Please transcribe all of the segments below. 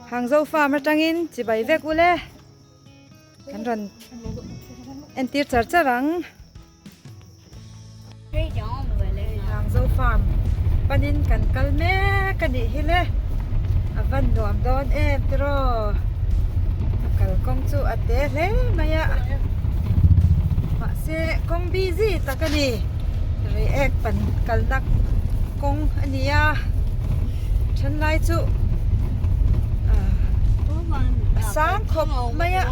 Hangzhou farm atangin chibai vek ule kan rawn entir char char ang. Hangzhou farm panin kan kal mek a nih hi le a van nuam dawn em tiraw a kalkawng chu a te hle mai a mahse kawng busy tak a ni reiek pan kalna kawng a ni a thenlai chu a sang khawp mai a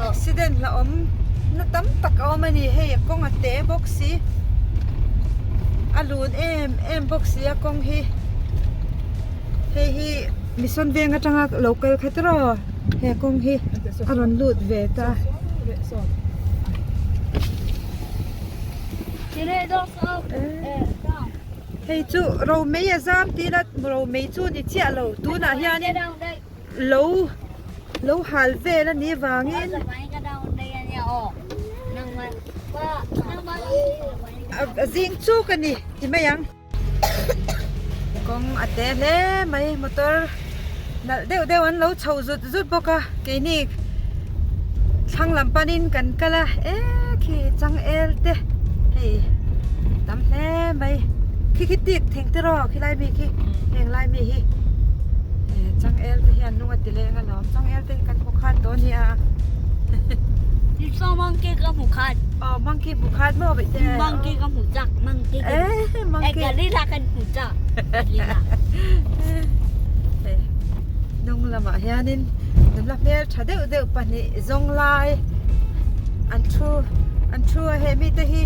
accident la awm na tam tak a awm a ni hei a kawng a te bawk si a lun em em bawk si a kawng hi hei hi mission veng atanga lo kal kha tiraw he kawng hi a rawn lut ve ta. Hei chu romei a zam tih la romei chu ni chiah lo tunah hianin lo lo hal vel a nih vangin a zing chuk a ni ti mai ang. Kawng a te hle mai motor nalh deuh deuh an lo chho zut zut bawk a keini thlang lam panin kan kal a e khi changel te hei tam hle mai khi khi tik thing te rawh khilai mi khi heng lai mi hi changel te hian lung a ti leng alawm changel te hi kan hmu khat tawh a nia. Monkey ka hmu khat. Aw monkey hmu khat maw beh te. Monkey ka hmu chak monkey. Eh monkey. Eh gorilla kan hmu chak. Gorilla. Hnung lamah hianin nula hmel tha deuh deuh pahnih zawng lai an thu an thu a he mite hi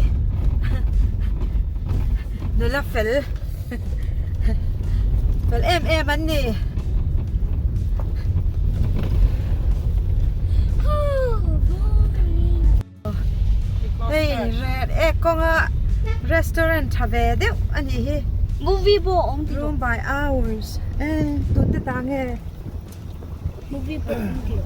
nula fel fel em em an ni. Hei red ek kawnga restaurant tha ve deuh a nih hi. Movie pawh a awm tih Room by hours e tun te ta nge. Movie pawh a awm tih.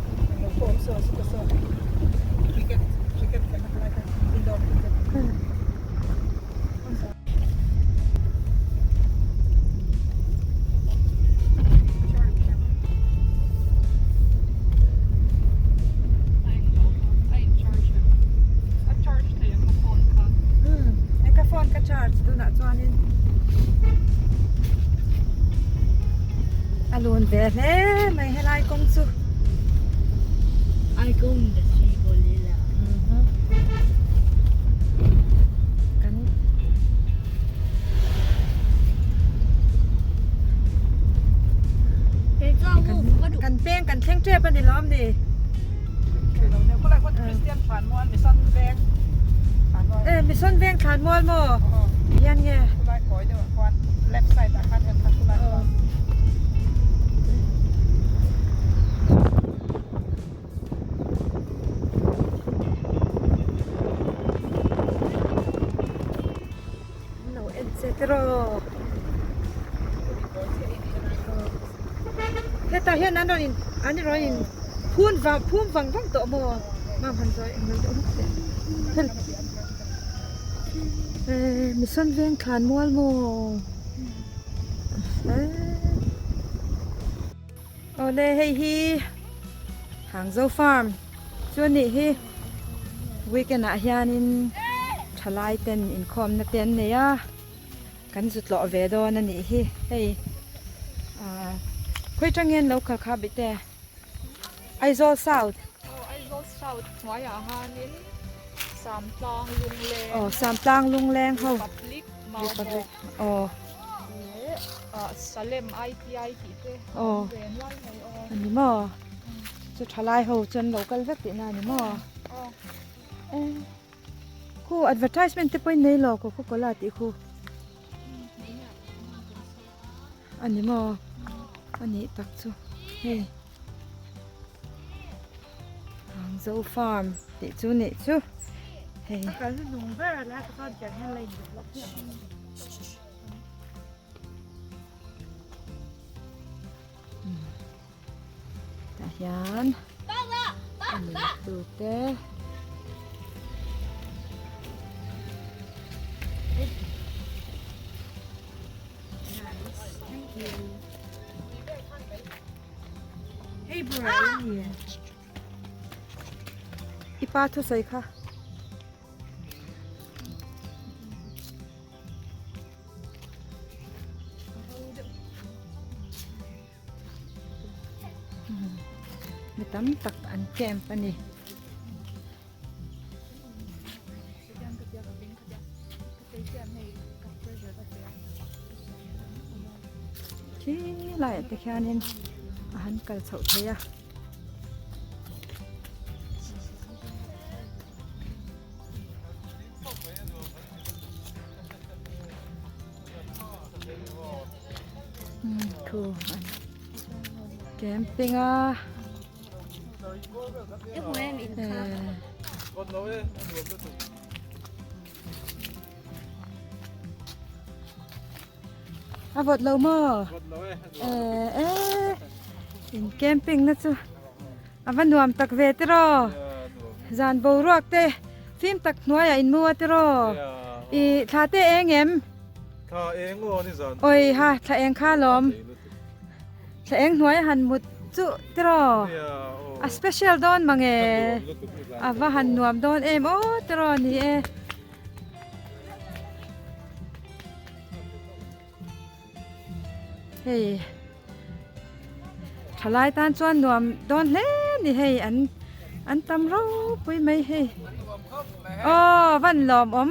Ka phone ka charge tunah chuanin a lun ve hle mai helai kawng chu. I go in the sea gorilla. Kan Kan peng kan thleng tep a ni lawm ni. E Mission Veng thlan mual maw? Hian nge? An lo en che tiraw hetah hian an rawn in an rawn in phun vang phum vang vang tawh maw mam han sawi eng mai deuh hlek teh eh mission veng thlan mual maw eh. Awle hei hi Hangzhou farm chu a nih hi weekend ah hianin thalai ten inkhawmna te an nei a kan zu tlawh ve dawn a nih hi hei ah khawi tang hian lo khal kha bih te Aizawl South aw Aizawl South hnuaiah hianin Samtlang Lungleng aw Samtlang Lungleng ho Republic Republic aw. Salem ITI tih te aw a ni maw chu thalai ho chuan lo kal vek tihna a ni maw khu advertisement te pawh in nei lo coca cola tih khu a ni maw a nih tak chu hei Hangzhou farm tih chu nih chu hei. Tah hian a neitu te I pa thusawi kha. Mi tam tak an camp a ni. Khi laiah te khianin a han kal chhoh thei a. Thu an camping a. A vawt lo maw? Eh eh in camping na chu a va nuam tak ve tiraw zan boruak te fim tak hnuaiah in mu a tiraw i thla te eng em? Thla eng aw ni zan. Oi ha thla eng kha lawm. Thla eng hnuai han mut chu tiraw a special dawn mange a va han nuam dawn em aw tiraw ni e. Hei thalai tan chuan nuam dawn hle ni hei an an tam ropui mai hei aw van lawmawm.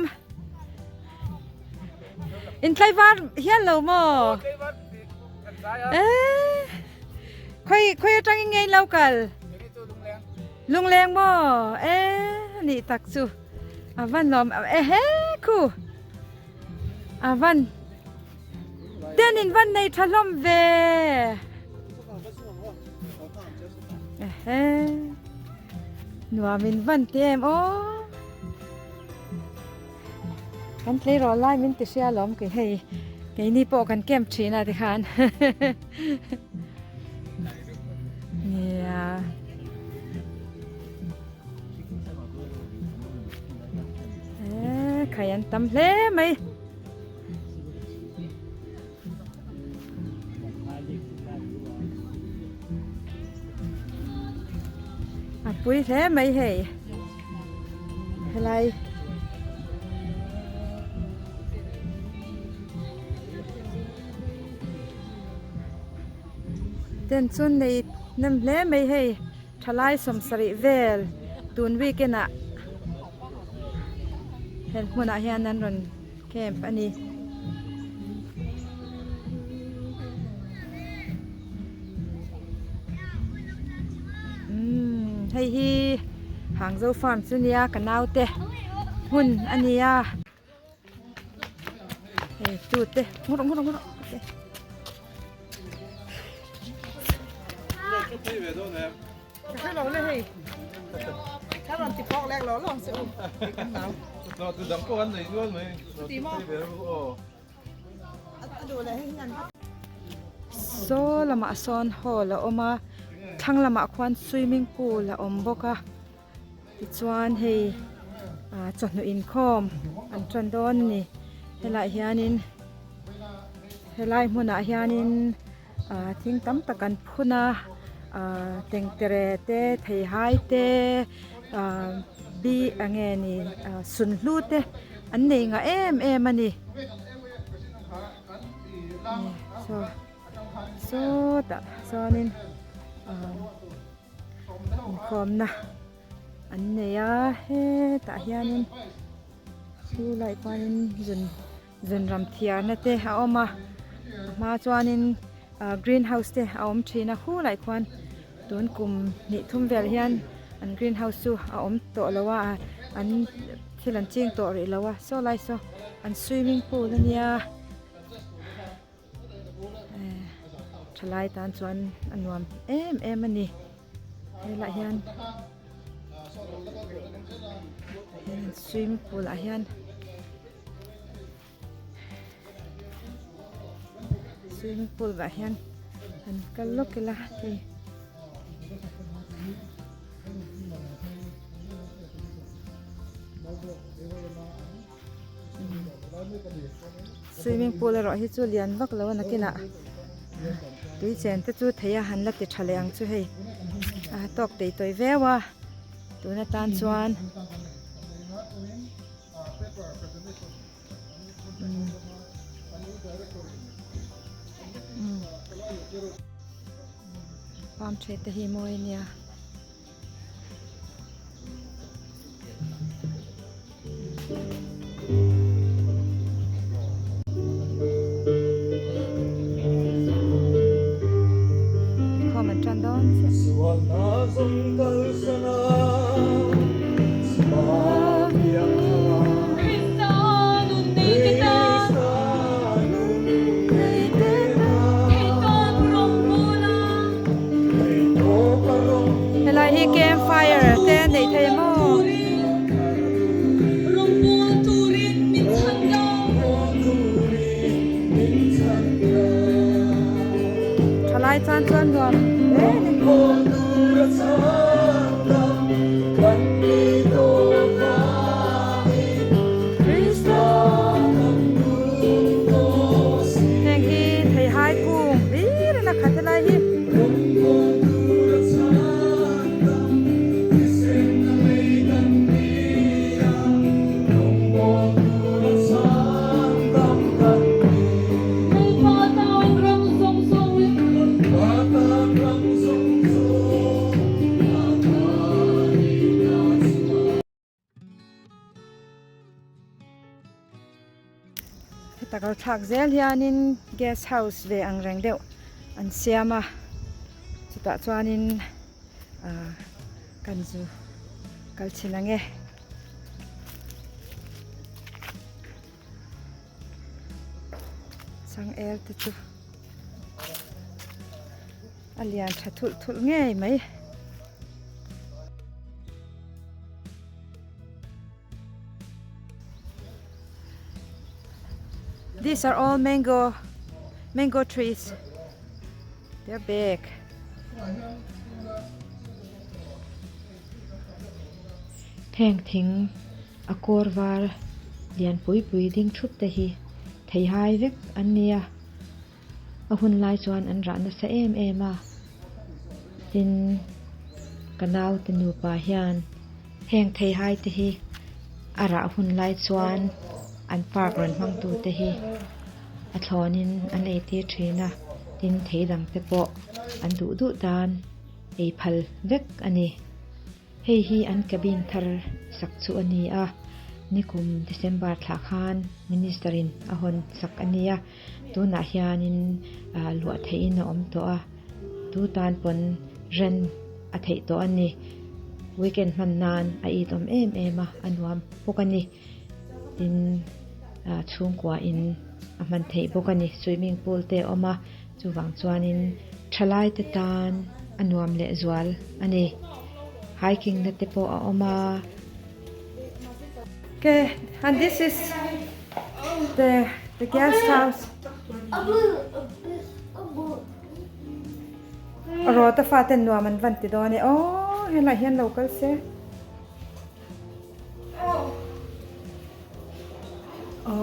In tlaivar hial lo maw? Eh, khoi khoi atang in ngei lo kal. Lungleng maw? Eh, ni tak chu. Avan lom eh he khu. Avan ten in van nei tha hlawm ve. Eh he. Nuam in van ti em aw. Kan tleirawl lai min ti hria alawm kei hei keini pawh kan camp thin a tikhan nia khai an tam hle mai a pui hle mai hei helai ten chuan nei hnem hle mai hei thalai sawmsarih vel tun weekend ah he hmunah hian an rawn camp a ni. Umm hei hi Hangzhou farm chu nia ka naute hmun a nia hei tute ngawt ngawt ngawt te. Saw lamah sawn hall a awm a thlang lamah khuan swimming pool a awm bawk a tichuan hei ah chawhnu inkhawm an tan dawn a ni helaiah hianin helai hmunah hianin. Ahh thing tam tak an phun a ahh tengtere te theihai te ahh bi eng nge ni ahh sunhlu te an nei ngah em em a ni saw sawtah chuanin ahh inkhawmna an nei a hetah hianin chu lai chuanin zun. Zunram thiarna te a awm a a hma chuanin ah green house te a awm thin a khulai khuan tun kum hnih thum vel hian an green house chu a awm tawh lo a an thil an ching tawh rih lo a saw lai saw an swimming pool ania eh thalai tan chuan a nuam em em a ni helaiah hian swimming pool ah hian. Swimming pool ah hian an kal lawk ila hei swimming pool erawh hi chu lian vak lo a nakinah tui chen te chu thei a han la ti tha leh ang chu hei. tawk tei tawi viau a tun atan chuan Palm tree te hi mawi a nia. Khawm an tan dawn chiah. Helai hi camp fire te a neih thei maw? Thalai chuan chuan nuam hle a ni. Heng hi theihai kung hlir in a khat helai hi. Heta kal thlak zel hianin guest house ve ang reng deuh an siam a chutah chuanin ah kan zu kal chhin ang e. Changel te chu a lian tha thulh thulh ngei mai. These are all mango mango trees. They're big. Heng thing a kawr var lian pui pui ding thup te hi theihai vek an nia. A hun lai chuan an rah nasa em em a, tin ka naute nupa hian heng theihai te hi a rah hun lai chuan an park rawn hmang tu te hi a thlawnin an ei tir thin a, tin thei dang te pawh an duh duh dan ei phal vek a ni. Hei hi an cabin thar sak chu a ni a, nikum December thlah khan Minister in a hawn sak a nia, tunah hianin luah theihin a awm tawh a, tu tan pawn ren a theih tawh a ni. Weekend hman nan a it awm em em a, a nuam bawk a ni. Tin, chhungkua in a hman theih bawk a ni. Swimming pool te a awm a. Chuvang chuanin thalai te tan a nuam leh zual a ni. Hiking na te pawh a awm a. Okay, and this is the the guest house. Rawta fa ten nuam an van ti dawn e. Oh, helai hian lo kal se.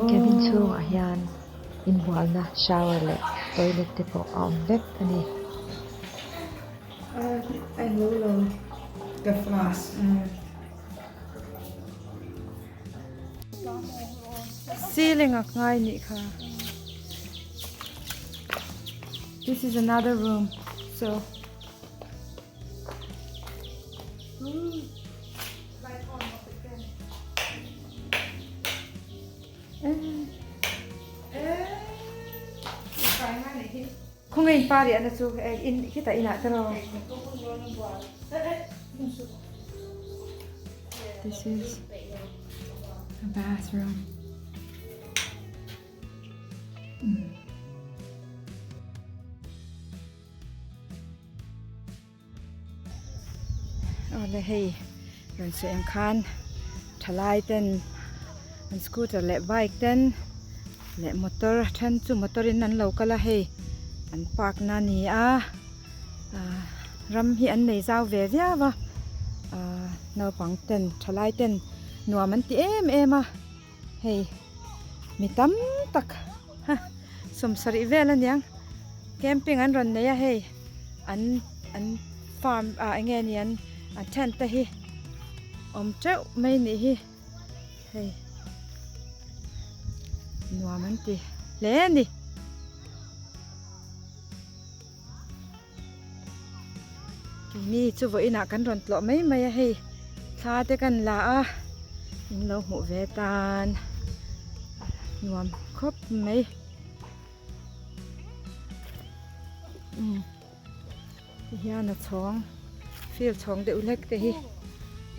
Cabin chhungah hian inbualna shower leh toilet te pawh a awm vek a ni. Ceiling a ngai nih kha. This is another room. So Khawngaih in pa riahna chu in khitah inah te rawh. This is a bathroom. Awle hei rawn sawi ang khan thalai ten an scooter leh bike ten leh motor then chu motor in an lo kal a hei an park na a ni a ah ram hi an nei zau ve viau a ah naupang ten thalai ten nuam an ti em em a hei mi tam tak ha sawmsarih vel aniang camping an rawn nei a hei an an. Farm ah eng nge ni an an tent te hi awm teuh mai nih hi hei nuam an ti hle a ni. Keini chu vawiinah kan rawn tlawh mai mai a hei thla te kan la a in lo hmuh ve tan nuam khawp mai. Ti hian a chhawng field chhawng deuh hlek te hi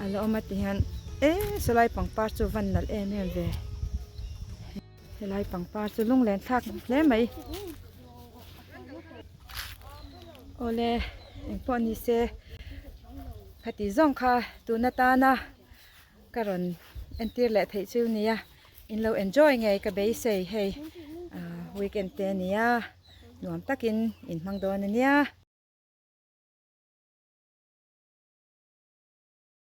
a la awm a ti hian eee sawlai pangpar chu van nalh em em ve helai pangpar chu lunglen thlak hle mai awle engpawh ni se khati zawng kha tun atana ka rawn entir leh theih chu nia in lo enjoy ngei ka beisei hei ah weekend te ania nuam takin in hmang dawn ania.